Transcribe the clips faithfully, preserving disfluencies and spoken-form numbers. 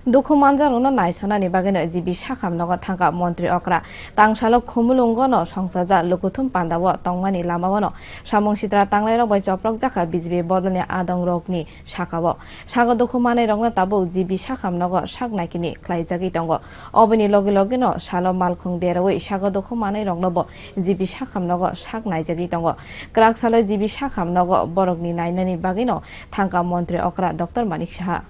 Dukhu manjakno naisonani bagwino G B sakham nogo thangkha montri okra. Tangsalo Khumulwngono songchajak Lukuthum Pandao tongmani lamao no samung sitra tangnairok bai choprokjakha B J P bodolni adongrokni sakao. Sago dukhu manwirokno tabuk G B sakham nogo sak naikini khlaijagwi tongo. Oboni logi logino salo malkhung derawi sago dukhu manwiroknobo G B sakham nogo sak naijagwi tongo. Kwrak salo G B sakham nogo borokni nainani bagwino thangkha montri okra Doctor Manik Saha.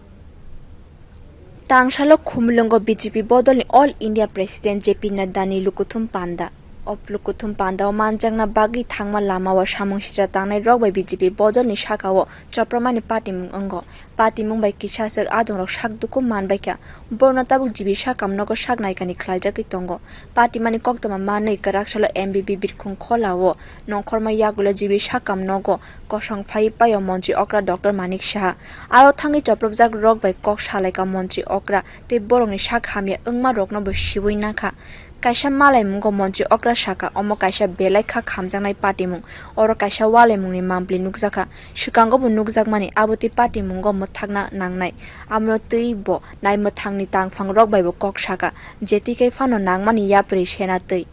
Tangsalo Khumulwngo B J P bodolni All India President J P Nadda ni Lukuthum Panda. Ob Lukuthum Panda o manjakna bagwi thangma lamao samung sitra tangnai rok bai B J P bodolni sakao chopramani patimung wngo. Patimung bai kisaswk adongrok sak dukhu manbaikha. Borno tabuk G B sakham nogo sak naikani khlaijagwi tongo. Patimani koktwma manwi kwraksalo M B B Birkhung Kholao nongkhorma yagulo G B sakham nogo kosong phai paio montri okra Doctor Manik Saha. Aro thangwi chopropjak rok bai kok salaikha montri okra tei borokni sak hamya wngma rokno bo siui nakha. Kaisa malaimungo montri okra sakha, omo kaisa belai kha khamjaknai patimung. Oro kaisa walaimungni mampli nukjakha. Swkango bo nukjakmani abo tei patimungo mwthakna nangnai. Abono twi bo naimwthangni tangphang rok bai bo kok sakha. Jeti kai phano nangmani yapri sena twi.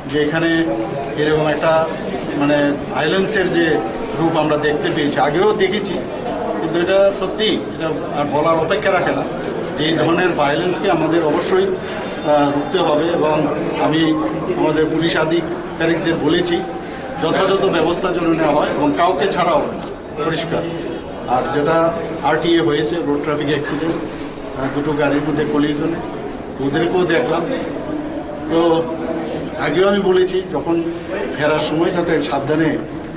যে এখানে এরকম একটা মানে ভায়োলেন্সের যে রূপ আমরা দেখতে পেয়েছি, আগেও দেখেছি, কিন্তু এটা সত্যি, এটা আর বলার অপেক্ষা রাখে না। যে এই ধরনের ভায়োলেন্সকে আমাদের অবশ্যই আহ, রুখতে হবে এবং আমি আমাদের পুলিশ আধিকারিকদের বলেছি যথাযথ ব্যবস্থা যেন নেওয়া হয় এবং কাউকে ছাড়া হবে না। পরিষ্কার। আর যেটা আরটিএ হয়েছে, রোড ট্রাফিক অ্যাক্সিডেন্ট, দুটো গাড়ির মধ্যে কলিশনে, ওদেরকেও দেখলাম। তো আগেও আমি বলেছি, যখন ফেরার সময় যাতে সাবধানে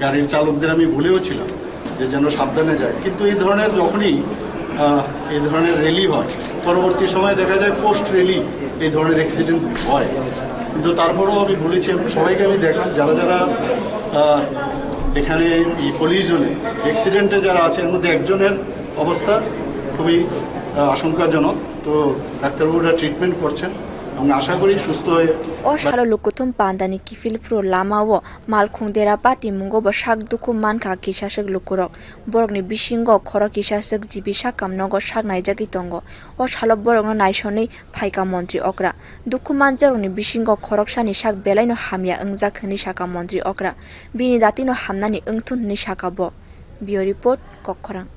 গাড়ির চালকদের আমি বলেও ছিলাম যে যেন সাবধানে যায়, কিন্তু এই ধরনের যখনই আহ, এই ধরনের র্যালি হয়, পরবর্তী সময় দেখা যায় পোস্ট র্যালি এই ধরনের অ্যাক্সিডেন্ট হয়। কিন্তু তারপরেও আমি বলেছি, আমি সবাইকে আমি দেখলাম, যারা যারা আহ, এখানে এই কলিশনে অ্যাক্সিডেন্টে যারা আছে, এর মধ্যে একজনের অবস্থা খুবই আহ, আশঙ্কাজনক। তো ডাক্তারবাবুরা ট্রিটমেন্ট করছেন এবং আশা করি সুস্থ হয়ে O salo Lukuthum Pandani kiphilphuru lamao malkhung dera patimungo bo sak dukhu mankha kisaswk lukurok. Borokni bisingo khorok kisaswk G B sakham nogo sak naijagwi tongo. O salo borokno naisonwi phaikha montri okra. Dukhu manjakrokni bisingo khoroksani sak belaino hamya wngjak hwnwi sakha montri okra. Bini datino hamnani wngthun hwnwi sakha bo. Bureau Report, Kokkhorang.